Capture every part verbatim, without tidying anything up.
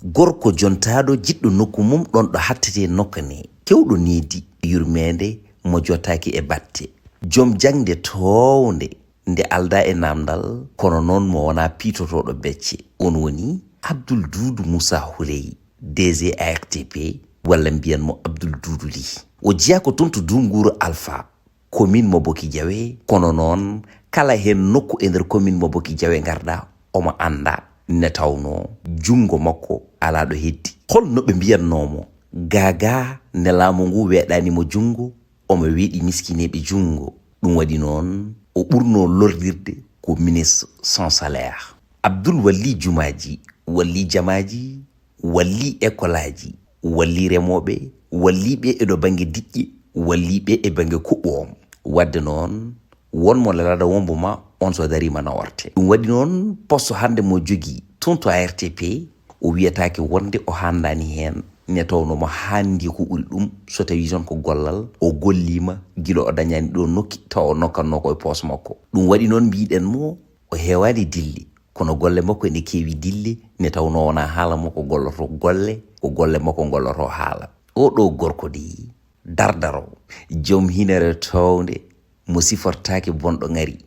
Gorko jontaaɗo, jiɗɗo nokku mum, ɗon ɗo hattete nokka ne, kewɗo needi, yurmeende, mo jotaaki e batte. Joom jaŋde toownde, nde aldaa e naamndal, kono noon mo wonaa piitotooɗo becce. On woni Abdul Duudu Muusa Huley, D G A R T P, walla mbiyan mo Abdul Duudu Lih. O jeyaa ko toon to Duunguuru Alfa, commune mo Boki Jawe, kono noon kala heen nokku e nder commune mo Boki Jawe ngarɗaa, omo anndaa, nde tawnoo junngo makko alaa ɗo heddi. Hol no ɓe mbiyatnoo mo? Gaa gaa nde laamu ngu weeɗaani mo junngo, omo weeɗi miskineeɓe junngo. Ɗum waɗi noon o ɓurnoo lorlirde ko ministre sans salaire. Abdul wallii jumaaji, wallii jamaaji, wallii ekolaaji, wallii remooɓe, wallii ɓe e ɗo bannge diƴƴe, wallii ɓe e bannge kuɓɓoom. Waɗde noon, won mo lelaɗo wombo ma, on so dariima naworte. Ɗum waɗi noon, poste hannde mo jogii toon to A R T P, o wiyataake wonde o haandaani heen, nde tawnoo mo haandi ko ɓuri ɗum, so tawii toon ko gollal, o golliima gila o dañaani ɗo nokki, tawa o nokkatnoo ko e poos makko. Ɗum waɗi noon mbiɗen mo, o heewaani dille, kono golle makko ene keewi dille, nde tawnoo wonaa haala makko golloto golle, ko golle makko ngolloto haala. Oo ɗoo gorko de, dardaro, joom hinere toownde, mo sifortaake bonɗo ŋari,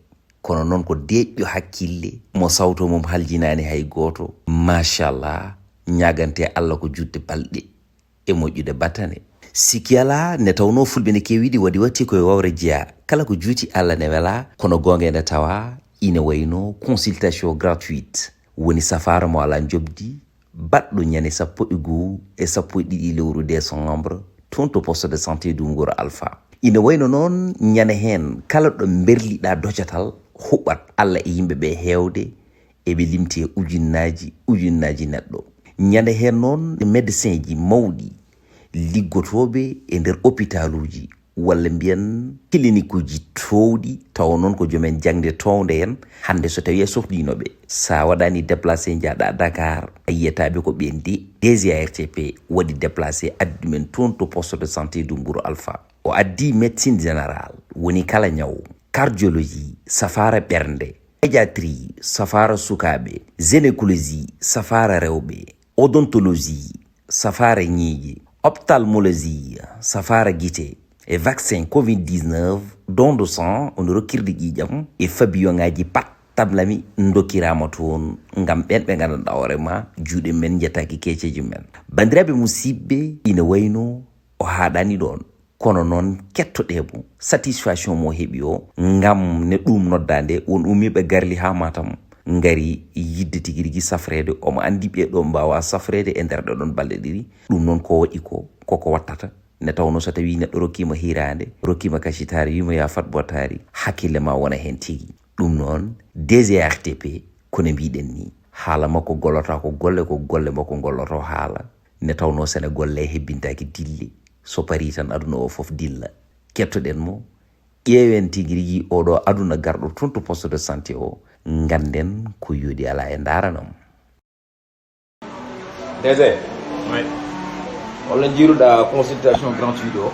kono noon ko deeƴɗo hakkille, mo sawto mum haljinaani hay gooto. Machallah, ñaagante Allah ko juutde balɗe e moƴƴude battane. Sikki alaa, nde tawnoo fulɓe ne keewiɗi waɗi watti koye wawre jeyaa. Kala ko juuti Allah ne welaa, kono goonga ene tawaa, ine wayno consultation gratuite, woni safaara mo alaa njoɓdi, baɗɗo ñande sappo e goo e sappo e ɗiɗi lewru décembre, toon to poste de santé Duunguuru Alfa. Ine wayno noon ñande heen kala ɗo mberliɗaa docatal huɓɓat Allah e yimɓe ɓe heewde, eɓe limti e ujunnaaji, ujunnaaji neɗɗo. Ñande heen noon médecin ji mawɗi liggotooɓe e nder opitaluuji walla mbiyen kilinikuuji toowɗi, tawa noon ko joomen jaŋde toownde en, hannde so tawii a sohliino ɓe, so a waɗaani déplacé njahɗaa Dakar, a yiyata ɓe ko ɓeen de. D G A R T P waɗi déplacé addi ɗumen toon to poste de santé Duunguuru Alfa. O addi médecine générale, woni kala ñaw, cardiologie, safaara ɓernde, pédiatrie, safaara sukaaɓe, gynécologie, safaara rewɓe, odontologie, safaara ñiiƴe, ophtalmologie, safaara gite, e vaccin covid dix-neuf, don de sang, woni rokkirde ƴiiƴam, e fabiyoŋaaji pat tamlami ndokkiraama toon ngam ɓeen ɓe nganndanɗaa hoore ma juuɗe men njettaaki keeceeji men. Banndiraaɓe musiɓɓe, ina wayno o haaɗaani ɗoon, kono noon kettoɗee mo, satisfaction mo heɓi o, ngam ne ɗum noddaande won ummiiɓe garli haa Matam, ngari yiɗde tigi rigi safreede. Omo anndi ɓee ɗoo mbaawaa safreede e nder ɗee ɗoon balɗe ɗiɗi. Ɗum noon ko waɗi ko, koko wattata. Nde tawnoo so tawii neɗɗo rokkiima hiraande, rokkiima kacitaari, wiima yaa fat bottaari, hakkille ma wona heen tigi. Ɗum noon, D G A R T P, ko no mbiɗen nii, haala makko gollotaako golle, ko golle makko ngolloto haala. Nde tawnoo so ne golle hebbintaake dille, so parii tan aduna o fof dilla. Kettoɗen mo, ƴeewen tigi rigi oo ɗoo aduna garɗo toon to poste de santé o, ngannden ko yooɗi alaa e ndaranam. D G, oui, holno njiiruɗaa consultation gratuite o?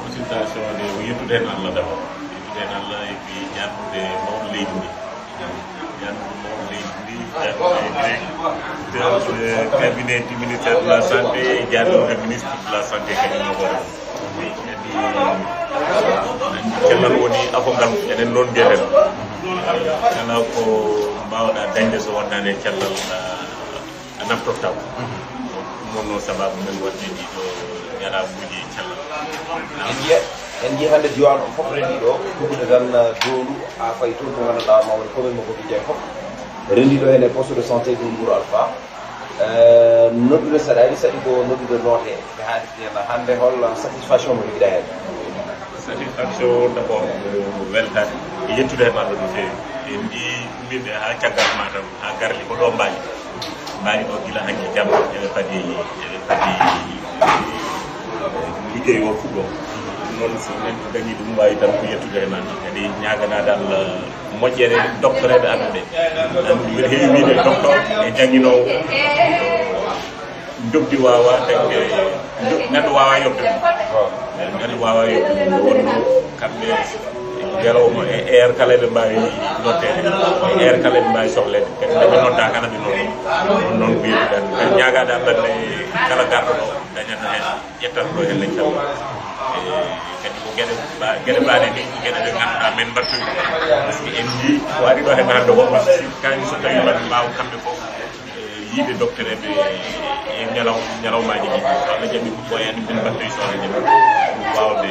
Consultation de, ko yettude heen Allah d'abord. Yettude heen Allah, et puis ñaagnude mawɗo leydi ndi. Ñaagnude mawɗo leydi ndi, ñaagnude directeur de cabinet du ministère de la santé, ñaagnude ministre de la santé kadi no hoore mum. Kadi cellal woni afo ngal, enen noon mbiyeten. Kala ko mbaawɗaa dañde so wonnaani e cellal, a, a naftortaako. Ɗum wonnoo sabaabu men waɗde ɗii ɗoo ñalaamuuji e cellal. En njiya, en njiya hannde diwaan o fof renndii ɗo, tuggude tan, eh, doondu, haa fayi toon to nganndanɗaa ma woni commune mo Boki Dieng fof. Renndii ɗo heen e poste de santé Duunguuru Alfa. Eh, noddude saɗaani, saɗi ko noddude noote. Ɓe haalti heen hannde, hol satisfaction mo njogiɗaa heen? Satisfaction d'abord ko weltaade, e yettude e maɓɓe no feewi. En njii ummiiɓe haa caggal Matam, haa garli ko ɗo mbaali. Mbaali ɗo gila hanki jamma, eɓe padi, eɓe padi liggey o fuɗɗo. Ɗum noon, so neɗɗo dañii ɗum, waawi tan ko yettude e maɓɓe. Kadi ñaaganaade Allah moƴƴere doctoreeɓe amen ɓe. Anndi mbiɗa heewi wiide docteur e jannginoowo. Njoɓdi waawaa dañde, njo-, neɗɗo waawaa yoɓde ɗum. Neɗɗo waawaa yoɓde ɗum. Nde wonnoo kamɓe e Ñalawma e heure kala eɓe mbaawi noddeede, e heure kala eɓe mbaawi sohleede. Kadi nde ɓe noddaa kala ɓe noddu. Ɗum noon ko yettude Allah. Kadi ñaagaade Allah nde kala garɗo ɗo dañata heen, ƴettata ɗo heen, inchallah. E kadi ko geɗe ba-, geɗe mbaaɗe ni, ko geɗe ɗe ngannduɗaa men mbattude. Par ce que en njii ko ari ɗo heen hannde ko, par ce que kañum so tawii mbaɗa mbaawa kamɓe fof, e yiide docteur eɓe e ñalaw-, ñalawmaaji ɗi. So Allah jaɓi ɗum ɓooyaani, min mbaɗtoyi so Allah jaɓi. Ɗum waawde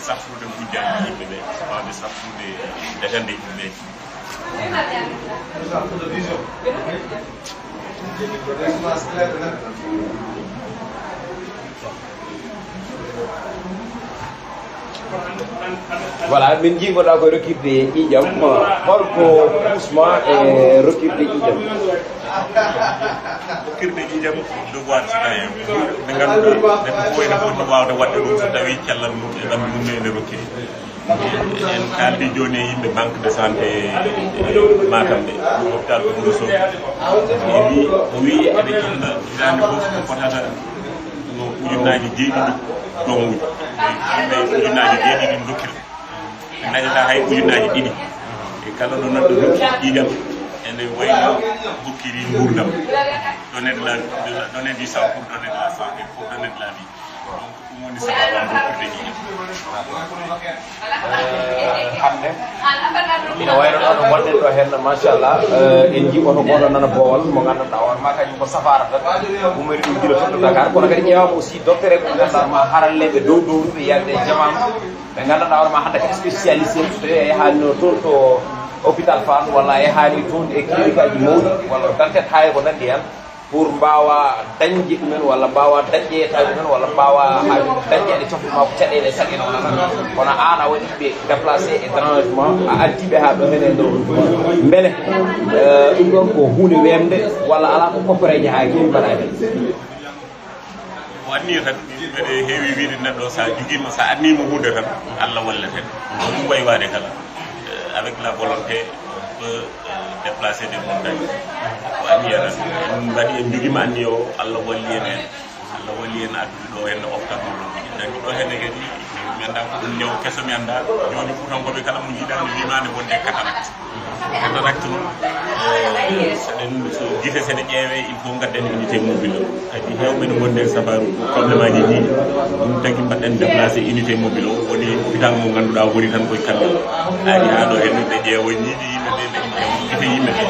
safrude ngujjaaji yimɓe ɓe, waawde safrude dagande yimɓe ɓe. Voilà, min njiigoɗa koye rokkirde ƴiiƴam. Holko pusma e rokkirde ƴiiƴam? Rokkirde ƴiiƴam ko devoir citoyen. Nde ngannduɗaa neɗɗo fof ene foti waawde waɗde ɗum so tawii cellal mum e ɓanndu mum ene rokkiri. En kaaldi jooni e yimɓe banque de santé Matam ɓe, hôpital ko Wuro Sogi. O wi, o wi eɓe jokka hitaande fof ko fotata ko ujunnaaji jeeɗiɗi donwuji. Yimɓe ujunnaaji jeeɗiɗi dokkira. Ɓe ndañata hay ujunnaaji ɗiɗi. E kala ɗo neɗɗo rokki ƴiiƴam, ene wayno hokkiri nguurndam. Donner de la, de la, donner du sang pour donner de la santé, pour donner de la vie. Donc, ɗum woni sababu am rokkude ƴiiƴam. Eh, hannde, ina wayno ɗo no ngonɗen ɗo heen, machallah. Eh, en njii oto gooto nana boowal mo ngannduɗaa hoore ma kañum ko safaara tan. Ummori ɗum gila toon to Dakar, kono kadi ƴeewaama aussi docteur en ɓe ngannduɗaa ma haralleeɓe dow dow ɓe yiyande e jamaanu. Ɓe ngannduɗaa hoore ma hannde ko spécialiste en, so tawii a yahaani toon to hôpital Fann walla a yahaani toon e clinique aji mawɗi walla dentiste haa e ko nanndi heen. Pour mbaawa dañde ɗumen walla mbaawa dañde yettaade ɗumen walla mbaawa haa dañde ene coftu ma ko caɗeele e saɗeele wona tan. Kono aan a waɗi ɓe déplacé e dérangement, a addi ɓe haa ɗo heen e nder. Mbele, eh, ɗum ɗoon ko huunde weemde walla alaa ko kopporeeje haa keewi mbaɗaade? Ko anniya tan, mbeɗe heewi wiyde neɗɗo so a jogiima, so a anniima huunde tan, Allah wallete. Ko ɗum wayi waade kala. Euh, avec la volonté, on peut, euh, déplacer des montagnes. Ko anniya tan. En mbaɗi, en njogiima anniya o, Allah walli en heen. Allah walli en addude ɗo heen oftal mo ɗo. Dañi ɗo heen kadi, mi anndaa ko ɗum ñaw keso, mi anndaa. Jooni Fuutankooɓe kala mo njiiɗaa mi wiimaande wonde cataracte. Cataracte noon, eh, so ɗen, so gite so ɗe ƴeewee, il faut ngadden unité mobile o. Kadi heewɓe ne ngondi e sabaru probléme aji ɗi. Ɗum tagi mbaɗɗen déplacé unité mobile o. Woni hôpital mo ngannduɗaa woni tan koye camion. Ari haa ɗo heen ɓe ƴeewa ñiiɓe yimɓe ɓe, ɓe ƴeewa gite yimɓe ɓe.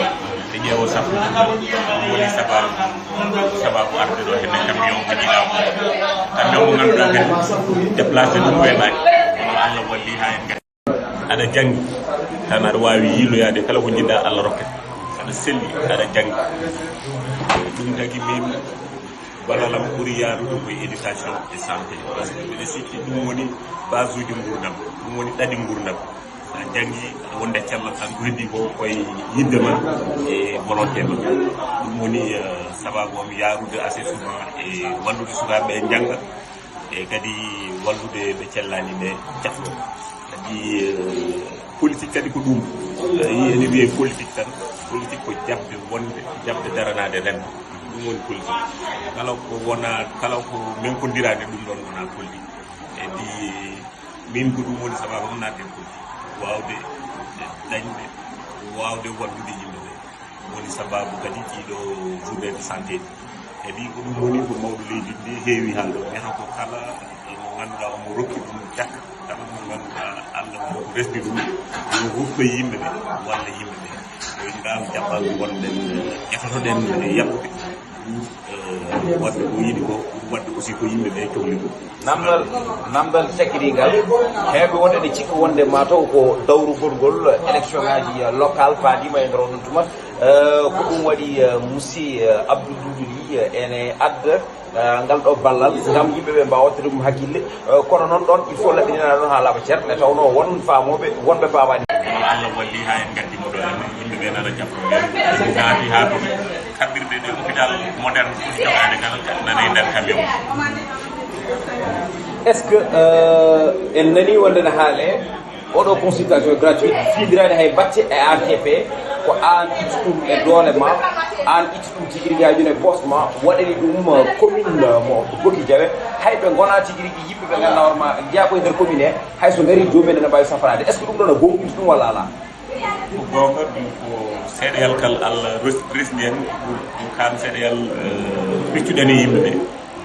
Ɓe ƴeewa sabu. Ɗum woni sababu, sababu arde ɗo heen camion mo jiiɗaa mo. Camion mo ngannduɗaa kadi déplacé ɗum weeɓaani. Kono Allah walli haa en ngari. Aɗa janngi, tan aɗa waawi yiiloyaade kala ko njiɗɗaa, Allah rokkete. Aɗa selli, aɗa janngi. Ɗum tagi min, ballal am ɓuri yaarude koye éducation e santé. Par ce que mbiɗa sikki ɗum woni base uji nguurndam, ɗum woni ɗaɗi nguurndam. Sa janngi, aɗa wonde cellal tan ko heddi ko koye yiɗde ma e volonté ma. Ɗum woni, eh, sababu am yaarude assez souvent e wallude sukaaɓe ɓe njannga. E kadi wallude ɓe cellaani ɓe cafro. Kadi, eh, politique kadi ko ɗum. Eh, ene wiyee politique tan. Politique ko jaɓde wonde, jaɓde daranaade renndo. Ɗum woni politique. Kala ko wona, kala ko menkondiraani ɗum ɗoon wona politique. E di, min ko ɗum woni sababu am naatde politique. Waawde dañde, waawde wallude yimɓe ɓe. Woni sababu kadi ɗiɗo journée de santé ɗi. Kadi ko ɗum woni ko mawɗo leydi ndi heewi haalde. Neha ko kala mo ngannduɗaa omo rokki ɗum cakka, kala mo ngannduɗaa Allah mo resdi ɗum, yo rutto yimɓe ɓe, walla yimɓe ɓe. Ko ngaam jaɓɓal wonɗen, ƴettotoɗen e yaɓɓude. Pour, euh, waɗde ko yiɗi ko, pour waɗde aussi ko yimɓe ɓe cohli ko. Namdal, namdal cakkiringal, heewɓe wonɓe ne cikka wonde mataw ko dawrugol ngol élection ngaji local paadiima e nder oɗon tuma. Eh, ko ɗum waɗi, eh, Musi, eh, Abdou Doudou Ly, eh, ene adda, eh, ngal ɗo ballal ngam yimɓe ɓe mbawa wattude ɗum hakkille. Eh, kono noon ɗon, il faut laɓɓinina ɗon haa laaɓa cer, nde tawnoo won faamooɓe, wonɓe paamaani. Kono Allah walli haa en ngaddi mo ɗo, yimɓe ɓe nana jabbo ɓe. Naati haa toon. Kaɓirɗe ɗe hôpital moderne foti jogaade kala nana e nder camion. Est-ce que, euh, en nanii wonde ne haalee Oɗo consultation gratuite, fiidiraani hay bacce e R T P, ko aan itti ɗum e doole ma, aan itti ɗum tigi rigi haa jooni e poste ma, waɗani ɗum, uh, commune, uh, mo Boki Jawe, hay ɓe ngonaa tigi rigi yimɓe ɓe ngannduɗaa hoore ma, njeyaa ko e nder commune he, hay so ngarii joomum en ene mbaawi safraade. Est-ce que ɗum ɗoon a goongɗinta ɗum walla alaa? Ko goonga, ɗum ko seeɗayal kal Allah res-, resdi en, ɗum, ɗum kaan seeɗayal, uh, ɓiccuɗen e yimɓe ɓe.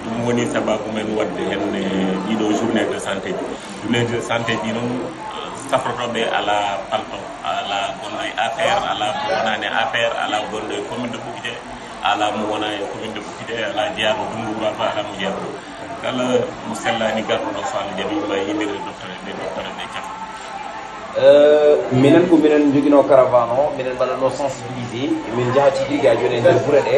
Ɗum woni sababu men waɗde heen e ɗiɗo journée de santé ji. Journée de santé ji noon, eh, safrotooɓe alaa palto, alaa gonɗo e A P R, alaa mo wonaani A P R, alaa gonɗo e commune de Ɓokki Jawe, alaa mo wonaa e commune de Ɓokki Jawe, alaa jeyaaɗo Dunngu Wuro Alfa, alaa mo jeyaaɗo. Kala mo sellaani garɗo ɗo so Allah jaɓii, ma yimirde docteur e ɓe docteur e ɓe cafo. Euh, minen ko minen njoginoo caravane o, minen mbaɗatnoo sensibilisé, min njaha tigi rigi haa jooni e nder gure ɗe.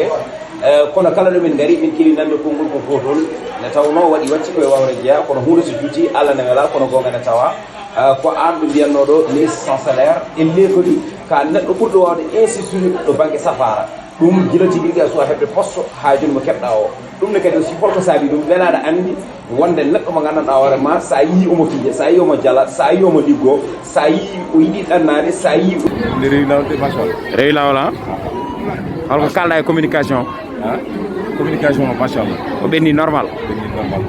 Euh, kono kala ɗo min ngari, min keewi nande konngol ko gootol, nde tawnoo waɗi wacci ko e wawre jeyaa, kono huunde so juuti, Allah ne welaa, kono goonga ne tawaa. Euh, ko aan ɗo mbiyatnoo ɗo, ministre sans salaire, en leekori ka neɗɗo ɓurɗo waawde insistude ɗo bannge safaara. Ɗum gila tigi rigi a suwa heɓde poste haa jooni mo keɓɗaa o. Ɗum ne kadi aussi holko saabi ɗum? Mbela aɗa anndi wonde neɗɗo mo nganndanɗaa hoore ma, so a yii omo fija, so a yii omo jala, so a yii omo liggoo, so a yii o yiɗi ɗannaade, so a yii o Nde rewi lawol de, machallah. Rewi lawol, ha? Holko kalɗa e communication? Ha? Communication o, machallah. O ɓenni normal? Ɓenni normal.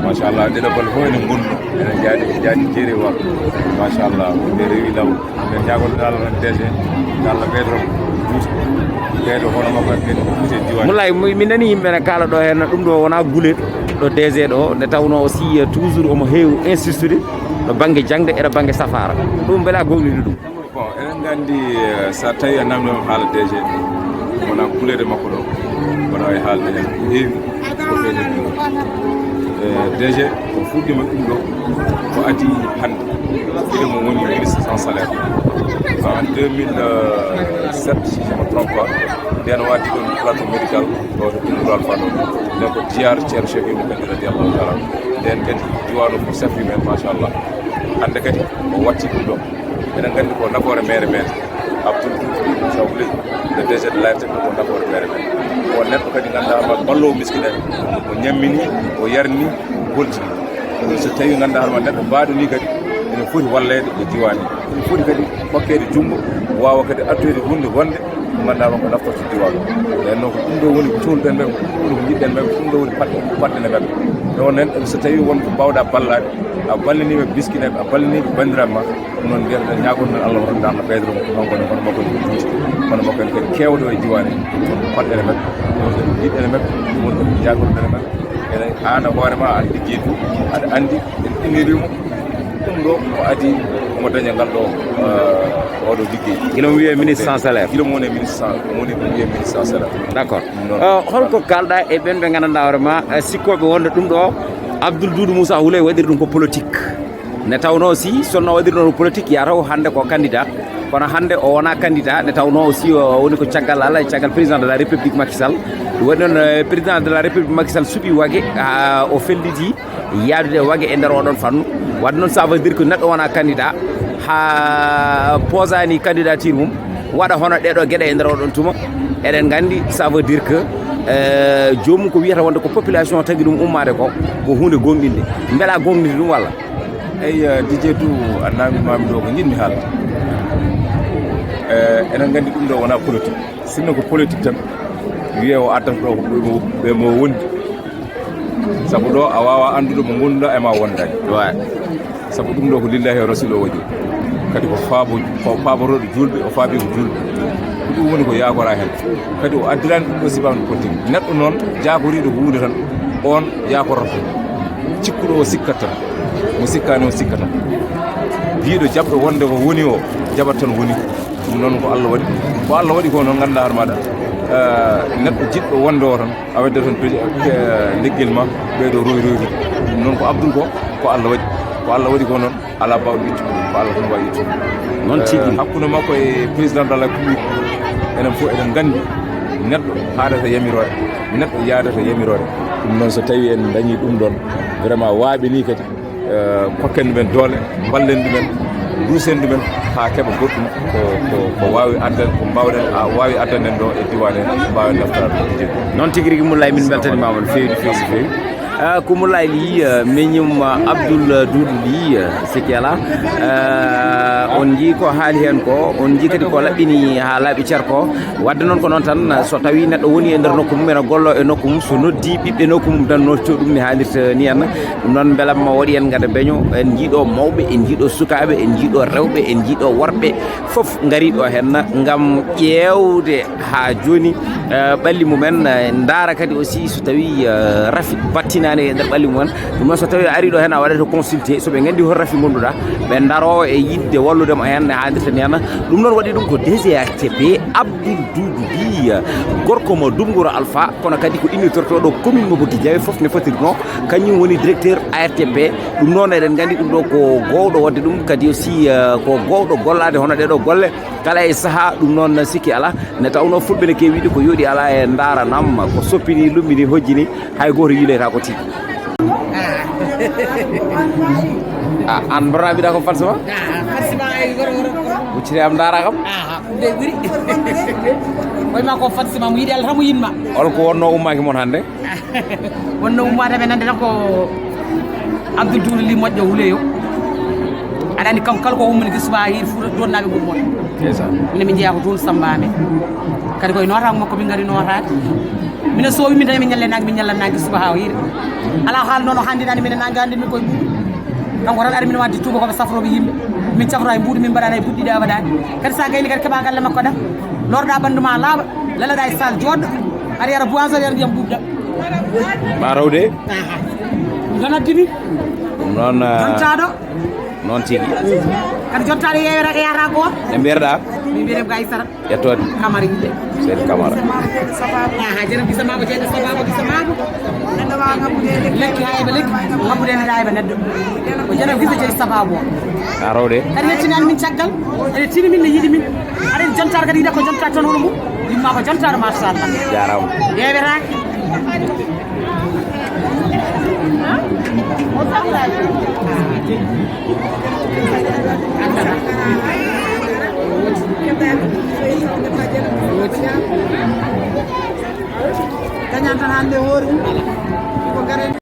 Machallah, ɗeɗo balle fof enen ngonno. Enen jaadi, jaadi jeeri wa. Machallah, nde rewi lawol. Ɓe jaagondiral men D G, yo Allah ɓeydo mo juuti. Ɓeydo hono makko en ɓen juuti e diwaan. Moulay, mi, mi nani yimɓe ne kaala ɗo heen, ɗum ɗo wonaa guleet ɗo D G ɗo, nde tawnoo aussi, eh, toujours omo heewi insistude ɗo bannge jaŋde e ɗo bannge safaara. Ɗum mbela a goongɗini ɗum? Bon, eɗen nganndi, eh, so a tawi a namnii on haala D G, wonaa guleet e makko ɗo, wonaa e haalde heen ko heewi. Ko ɓeyden ɗum. Eh, D G, ko fuɗɗiima ɗum ɗo, ko adii hannde. Gila mo woni ministre sans salaire. En deux mille sept, si je me trompe pas, nden o addi ɗon plateau médical, ɗo to Dumbura Alpha ɗo. Nden ko ziyaar Ceerno Cheikh Ibn Kadi radiyallahu taala. Nden kadi diwaan o fof safri men, machallah. Hannde kadi o watti ɗum ɗo. Eɗen nganndi ko nafoore meere men. Abdoul Moussa Wuley, le D G de l'A R T P, ko nafoore meere men. Ko neɗɗo kadi ngannduɗaa ma balloowo miskineeɓe. O ñammini, o yarni, o holtini. Ɗum so tawii ngannduɗaa hoore ma neɗɗo mbaɗo nii kadi ene foti walleede e diwaan he. Ene foti kadi hokkeede junngo, waawa kadi addoyde huunde wonde ko ngannduɗaa ma ko naftorto diwaan o. Nden noon ko ɗum ɗo woni ko cohluɗen men, ko ɗum ɗo woni ko njiɗɗen men, ko ɗum ɗo woni paɗɗe, paɗɗe ne men. Ɗo nen so tawii won ko mbaawɗaa ballaade, a balliniiɓe miskineeɓe, a balliniiɓe banndiraaɓe ma, ɗum noon mbiyata ɓe ñaagoto men Allah wonande Allah ɓeydoro mo ko kanko ne hono makko ne ko juuti, hono makko ne kadi keewɗo e diwaan he. Paɗɗe ne men, won kadi jiɗɗe ne men, won kadi jaagorɗe ne men. Ene aan e hoore ma, aɗa liggey du, aɗa anndi en inniri mo. Ɗum ɗo ko adii omo daña ngal ɗo, eh, oɗo liggey. Gila mo wiyee ministre sans salaire. Gila mo woni ministre sans, mo woni ɗum wiyee ministre sans salaire. D'accord. Noon. Eh, holko kalɗa e ɓen ɓe nganndanɗaa hoore ma, eh, sikkooɓe wonde ɗum ɗo Abdoul Doudou Moussa Houleye waɗiri ɗum ko politique? Nde tawnoo si sonno waɗiri ɗum ko politique, ya taw hannde ko candidat. Kono hannde o wonaa candidat, nde tawnoo aussi o woni ko caggal Allah e caggal président de la République Macky Sall. Ɗum waɗi noon, eh, président de la République Macky Sall suɓi Wage, haa o felliti yahdude e Wage e nder oɗon fannu. Waɗde noon, ça veut dire que neɗɗo wonaa candidat, haa poosaani candidature mum, waɗa hono ɗeɗo geɗe e nder oɗon tuma. Eɗen nganndi, ça veut dire que, eh, joomum ko wiyata wonde ko population tagi ɗum ummaade ko, ko huunde goongɗinde. Mbela goongɗinde ɗum walla? Eyi, eh, D J Doudou, a namndiima mi ɗo ko njiɗmi haalde. Eh, eɗen nganndi ɗum ɗo wonaa politique. Sinno ko politique tan, wiyee o addata ɗo ko ɓe mo, ɓe mo wondi. Sabu ɗo a waawaa anndude mo ngonduɗaa e ma wondaani. Waay. Sabu ɗum ɗo ko lillahi e rasul o waɗi. Kadi ko faabo, ko faaborooɗo juulɓe, o faabii ko juulɓe. Ko ɗum woni ko yaakoraa heen. Kadi o addiraani ɗum ɗo sifaani politique. Neɗɗo noon jaakoriiɗo ko huunde tan, oon yaakorata. Cikkuɗo o sikkat tan. Mo sikkaani o sikkata. Biiɗo jaɓɗo wonde ko woni o, jaɓat tan woni. Ɗum noon ko Allah waɗi. Ko Allah waɗi ko noon, nganndaa hoore maaɗa, eh, neɗɗo jiɗɗo wonde o tan, a weddat tan peji, eh, leggel ma, ɓeydo roy royrude. Ɗum noon ko Abdoul ko, ko Allah waɗi. Ko Allah waɗi ko noon, alaa baawɗo ittude, ko Allah tan waawi ittude. Noon tigi. Eh, hakkunde makko e président de la République, enen fof eɗen nganndi neɗɗo haadata yamiroore, neɗɗo yaadata yamiroore. Ɗum noon so tawii en dañii ɗum ɗoon, vraiment waaɓe nii kadi. Eh, kokken ɗumen doole, mballen ɗumen, duusen ɗumen haa keɓa goɗɗum ko, ko, ko waawi addan, ko mbaawɗen, a, waawi addan en ɗo e diwaan he, mbaawen naftoraade ko jeeɗi. Noon tigi rigi, Moulay, min mbeltaniima on feewi, feewi, feewi. Ah, Kumulaay Li, eh, miñum, eh, Abdul Duudu Li, eh, sikki alaa. Eh, on njii ko haali heen ko, on njii kadi ko laɓɓini haa laaɓi cer ko. Waɗde noon ko noon tan, so tawii neɗɗo woni e nder nokku mum, ene golloo e nokku mum, so noddii ɓiɓɓe nokku mum tan, nodtoo ɗum ni haalirta ni en. Ɗum noon mbelamma waɗi en ngada beño, en njii ɗo mawɓe, en njii ɗo sukaaɓe, en njii ɗo rewɓe, en njii ɗo worɓe, fof ngarii ɗo heen ngam ƴeewde haa jooni, eh, ɓalli mumen, eh, ndaara kadi aussi so tawii, eh, rafi battinaani e nder ɓalli mumen. Ɗum noon so tawii a arii ɗo heen a waɗata consulté, so ɓe nganndii hol rafi ngonduɗaa, ɓe ndaroo e yiɗde wallude ma heen no haalirta ni en. Ɗum noon waɗi ɗum ko D G R T P, Abdoul Doudou Ly, gorko mo Dumgoro Alpha, kono kadi ko innitortooɗo commune mo Boki Diawe, fof ne fotirno, kañum woni directeur A R T P. Ɗum noon eɗen nganndi ɗum ɗo ko gowɗo waɗde ɗum, kadi aussi, eh, ko gowɗo gollaade hono ɗee ɗo golle. Kala e sahaa, ɗum noon sikki alaa, nde tawnoo fulɓe ne keewi wiide ko yooɗi alaa e ndaaranam, ko soppini, lummini, hojjini, hay gooto yiiloyta ko tiiɗi. Ah, aan mbaɗa mbiɗa ko falsama? Ah, falsama ay woro woro. Wuccire am ndaara kam? Ah, ɗum de ɓuri. Koy ma ko falsama mo yiɗi Allah tan mo yiɗma. Hol ko wonnoo ummaaki mon hannde? Wonnoo ummaade men hannde tan ko Abdoul Doudou Ly moƴƴo wuleyo. Aɗa anndi kam kala ko ummini ki suba hiir Fuuta Doonnaaɓe ngummon. Ndeysaan. Minen min njeyaa ko toon Samba amen. Kadi koye nootaango makko min ngari nootaade. Minen so o wii min tan min ñalle naange, min ñallan naange suba haa o hiira. Alaa haala noon o hanndinaani minen naange hannde min koye mbuuɗu. Kanko tan ari min waɗde tuuba ko ɓe safrooɓe yimɓe. Min cafra e mbuuɗu min mbaɗaani e buɗɗiɗe abadan. Kadi so a gayni kadi keɓa galle makko ɗa. Lorɗa ɓanndu ma laaɓa. Lalaɗa e salle jooɗɗo. Aɗa yara boisson, aɗa yara ndiyam ɓuuɓɗam. Ma rewde. Aha. Ɗum tan addi mi. Ɗum noon, ah, jontaaɗo. Noon tigi. Kadi jontaaɗo yeewere e yahata goo. E mbiyetɗa? Min mbiyetee ko Aysata. Ƴettoon. Kamara yiɗde. Seydi Kamara. Aha, jara bisa maabo, jeyde sababu, bisa maabo. Lekki haa heɓa lekki, ngabbude ne haa heɓa neɗɗo. Ko jara bisa jeyi sababu o. A rewde. Kadi yettinani min caggal, ene tini min, ne yiɗi min. Aɗa jontaaɗo kadi yiɗa ko jontaa toon hono mum. Yumma ko jontaaɗo, machallah. Jaaraama. Yeewetaake. Dañan tan hannde hoore mum. Ko garen.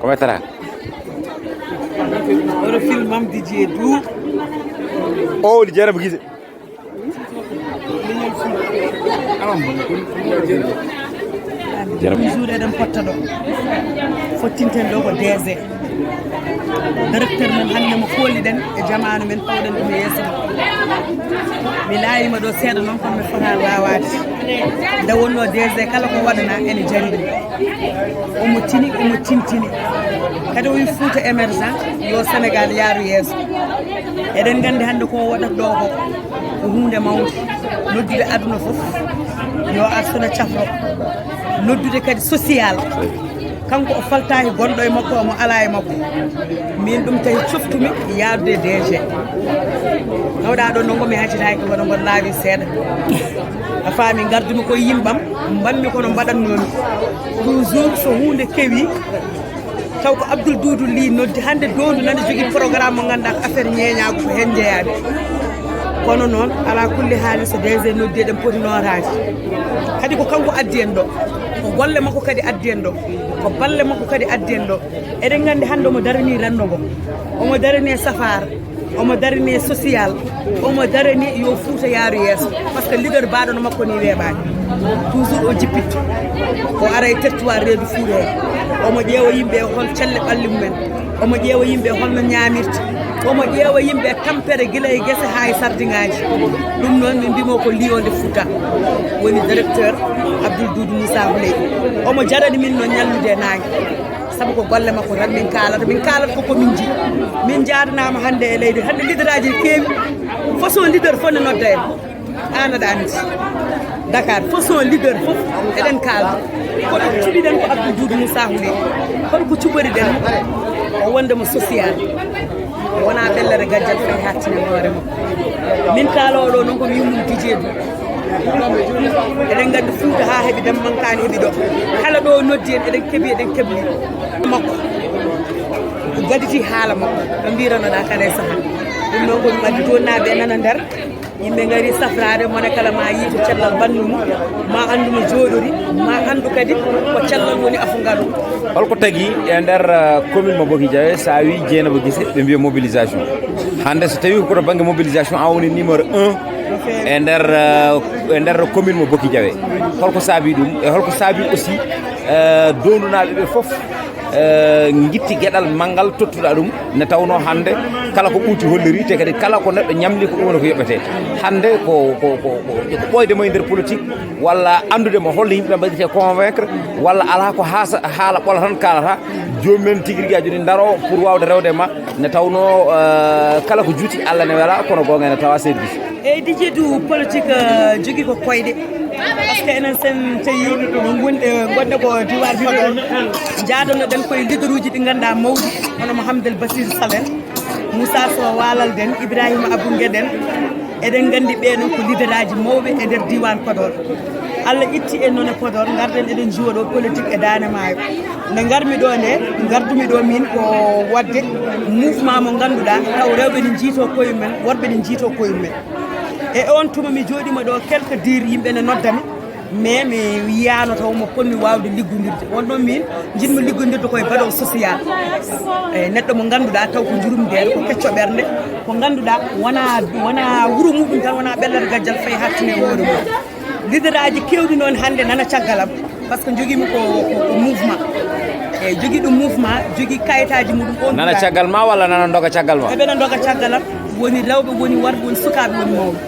Ko metata? Oɗo film am Didier Dour. O woni Dieynaba Guissé. Jarabi. Toujours eɗen potta ɗo. Fottinten ɗo ko D G. Directeur men hannde mo kooliɗen e jamaanu men, pawɗen ɗum e yeeso. Mi laayima ɗo seeɗa noon, kono mi fota laawaade. Nde wonnoo D G kala ko waɗana ene jari ɗum. Omo tini, omo tintini. Kadi o wi Fouta émergent, yo Sénégal yaaru yeeso. Eɗen nganndi hannde ko waɗata ɗo ko, ko huunde mawnde. Noddude aduna fof, yo ar sona cafro. Noddude kadi social. Kanko o faltaaki gonɗo e makko, omo alaa e makko. Min ɗum tawi coftumi yaadude D G. Nawɗa ɗo nongo mi haccitaaki kono ngon laabi seeɗa. A faami, ngardumi ko yimɓam, mbanmi kono mbaɗannoomi. Toujours so huunde kewi, taw ko Abdoul Doudou Ly noddi hannde, doondu nani jogii programme mo ngannduɗaa ko affaire ñeeñaagu, ko heen njeyaani. Kono noon, alaa kulli haali, so D G noddi, eɗen poti nootaade. Kadi ko kanko addi en ɗo, ko golle makko kadi addi en ɗo, ko balle makko kadi addi en ɗo. Eɗen nganndi hannde omo daranii renndo ngo, omo daranii safaara, omo daranii social, omo daranii yo Fouta yaaru yeeso. Par ce que leader baaɗo no makko ni weeɓaani. Toujours o jippitto. O ara e territoire reedu Fouta hee. Omo ƴeewa yimɓe hol celle ɓalli mumen. Omo ƴeewa yimɓe holno ñaamirta. Omo ƴeewa yimɓe tampere gila e gese haa e sardiŋaaji. Ɗum noon min mbimo ko Lion de Fouta. Woni directeur Abdoul Doudou Moussa Houleye. Omo jarani min no ñallude e naange. Sabu ko golle makko tan min kaalata, min kaalata ko ko min nji. Min njaadanaama hannde e leydi, hannde leaderaaji ne keewi, façon leader fof ne nodda en. Aan aɗa anndi, Dakar, façon leader fof eɗen kaalda. Kono cuɓiɗen ko Abdou Doudou Moussa Houleye. Holko cuɓoriɗen mo? O wonde mo social. Wonaa ɓellere gajjal fay hattine hoore mum. Min kaalooɗo noon ko mi yummum Didier Doudou. Eɗen nganndi Fuuta haa heɓi dem mankaani heɓi ɗo. Kala ɗo noddi en eɗen keɓi eɗen kebli. Makko. Gaditi haala makko. Ko mbiranoɗaa kala e sahaa. Ɗum noon ko ɗum addi toon naaɓe nana nder. Yimɓe ngari safraade, mone kala ma yii to cellal banndum, ma anndu no jooɗori, ma anndu kadi ko cellal woni afu ngalu. Holko tagi e nder, eh, commune mo Boki Diawé, so a wii Dieynaba Guissé, ɓe mbiya mobilisation. Hannde so tawii ko to bannge mobilisation, a woni numéro un e nder, eh, e nder commune mo Boki Diawé. Holko saabi ɗum? E holko saabi aussi, eh, dondunaaɓe ɓe fof, eh, ngitti geɗal manngal tottuɗa ɗum, nde tawnoo hannde kala ko ɓuuti holliri, te kadi kala ko neɗɗo ñamli ko ɗum woni ko yoɓete. Hannde ko, ko, ko, ko, ko ɓooyde mo e nder politique, walla anndude mo holno yimɓe mbaɗirte convaincre, walla alaa ko haasa, haala ɓola tan kaalata, joomum en tigi rigi a joni ndaroo pour waawde rewde ma, nde tawnoo, eh, kala ko juuti Allah ne wela, kono goonga ene tawa service. Eyyi, Didier Doudou, politique, eh, jogii ko koyɗe. Par ce que enen sen tawi min woni, eh, ngonɗen ko diwaan Podor, njaadanoɗen koye leaderuuji ɗi ngannduɗaa mawɗi, hono Mouhamadoul Bassirou Sall en, Moussa Sow Walalde en, Ibrahima Abou Guédé en. Eɗen nganndi ɓee noon ko leaderaaji mawɓe e nder diwaan Podor. Allah itti en noon e Podor, ngarɗen eɗen njiwa ɗo politique e Daande Maayo. Nde ngarmi ɗo nde, ngardumi ɗo min ko waɗde mouvement mo ngannduɗaa, taw rewɓe ne njiitoo koye mumen, worɓe ne njiitoo koye mumen. E on tuma mi jooɗiima ɗo quelque diir yimɓe ne noddami, mais mi yiyaano taw mo ponmi waawde liggondirde. Won ɗon min njiɗmi liggondirde koye baɗo social. E neɗɗo mo ngannduɗaa taw ko njurum nder, ko kecco ɓernde, ko ngannduɗaa wona, wona wuro muɗum tan, wona ɓellere gajjal fay hattine e hoore mum. Leaderaaji keewɗi noon hannde nana caggal am. Par ce que jogiimi ko, ko, ko mouvement. Eyi, jogii ɗum mouvement, jogii kayitaaji muɗum. On nana duɗaa caggal ma walla nana ndoga caggal ma? Eɓe nana ndoga caggal am. Woni rewɓe, woni worɓe, woni sukaaɓe, woni mawɓe.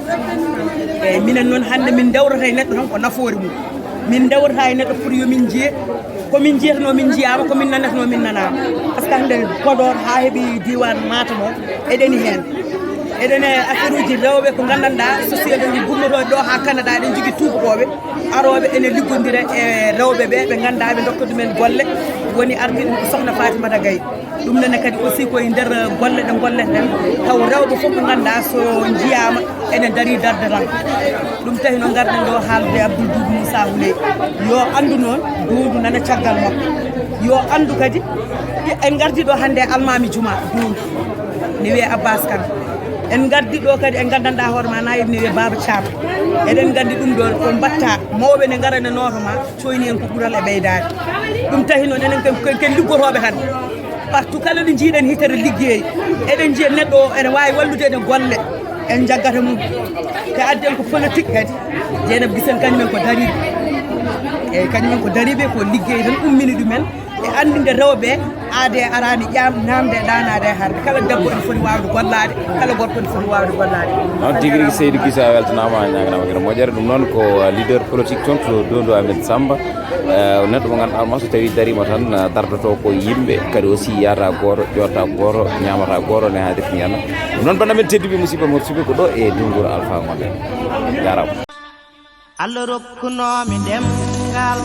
Eyi, minen noon hannde min ndewrata e neɗɗo tan ko nafoore mum. Min ndewrata e neɗɗo pour yo min njiye ko min njiyatanoo, min njiyaama, ko min nanatnoo, min nanaama. Par ce que hannde Podor haa heɓi diiwaan Matam o, eɗeni heen. Eɗen e affaire uji rewɓe ko nganndanɗaa, société uji gummotooɗi ɗo haa Canada, eɗen njogii tuubakooɓe arooɓe ene liggondira e rewɓe ɓe, ɓe ngannduɗaa ɓe ndokka ɗumen golle. Woni ardiiɗo ko Sokhna Fatimata Gaye. Ɗum nene kadi aussi ko e nder golle ɗe ngolleten, taw rewɓe fof ɓe ngannduɗaa so njiyaama ene ndarii darde tan. Ɗum tahi noon ngarɗen ɗo haalde Abdoul Doudou Moussa Houleye. Yo anndu noon, Doudou nana caggal makko. Yo anndu kadi, en ngardi ɗo hannde e almaami juma Doudou, ne wiyee Abbas Kane. En ngardi ɗo kadi e nganndanɗaa hoore ma na ne wiyee Baba Thiam. Eɗen nganndi ɗum ɗo ko mbatta, mawɓe ne ngara ne nooto ma, coyni en ko ɓural e ɓeydaade. Ɗum tahi noon enen ken, ken, ken liggotooɓe tan. Partout kala ɗo njiiɗen hitere liggey, eɗen njiya neɗɗo o ene waawi wallude en e golle, en njaggata mum. Ko addi en ko politique kadi, Dieynaba Guissé en kañumen ko dariiɓe. Eyi, kañumen ko dariiɓe, ko liggey tan ummini ɗumen. E anndinde rewɓe, aade araani ƴaam, naamde e ɗaanaade e harde. Kala debbo ene foti waawde gollaade, kala gorko ene foti waawde gollaade. Noon tigi rigi, Seydou Guissé, a weltanaama, a ñaaganaama kadi moƴƴere. Ɗum noon ko, uh, leader politique toon to Dondo Ahmed Samba. Eh, neɗɗo mo ngannduɗaa ma so tawii dariima tan, eh, dardoto ko yimɓe, kadi aussi yahata gooto, ƴoota gooto, ñaamata gooto, ne haadirti ñaama. Ɗum noon, bannda men tedduɓe, musidɓe, musidɓe, ko ɗo e Dunguru Alpha Condé. Jaaraama. Allah rokkunoomi ɗemngal,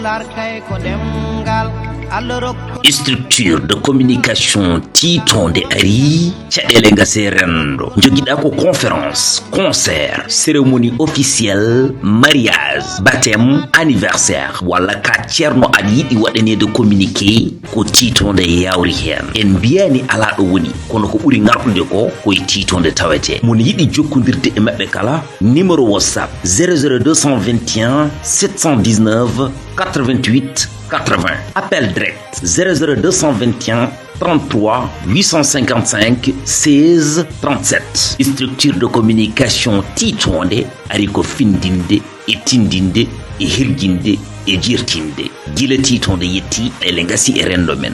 larkay ko ɗemngal. Allah rokku- Structure de communication tiitonde ari, caɗeele ngase renndo. Jogiɗa ko conférence, concert, cérémonie officielle, mariage, baptême, anniversaire, walla ka ceerno aɗa yiɗi waɗaneede communiqué, ko tiitonde yawri heen. En mbiyaani alaa ɗo woni, kono ko ɓuri ŋarɗude ko, ko e tiitonde tawetee. Mon yiɗi jokkondirde e maɓɓe kala, numéro WhatsApp zéro zéro deux cent vingt et un sept cent dix-neuf quatre-vingt-huit quatre-vingts. Appel direct zéro zéro deux cent vingt et un trente-trois huit cent cinquante-cinq seize trente-sept. Structure de communication tiitonde ari ko findinde e tindinde e hirjinde e jirtinde. Gila tiitonde yetti, ele ngasi e renndo men.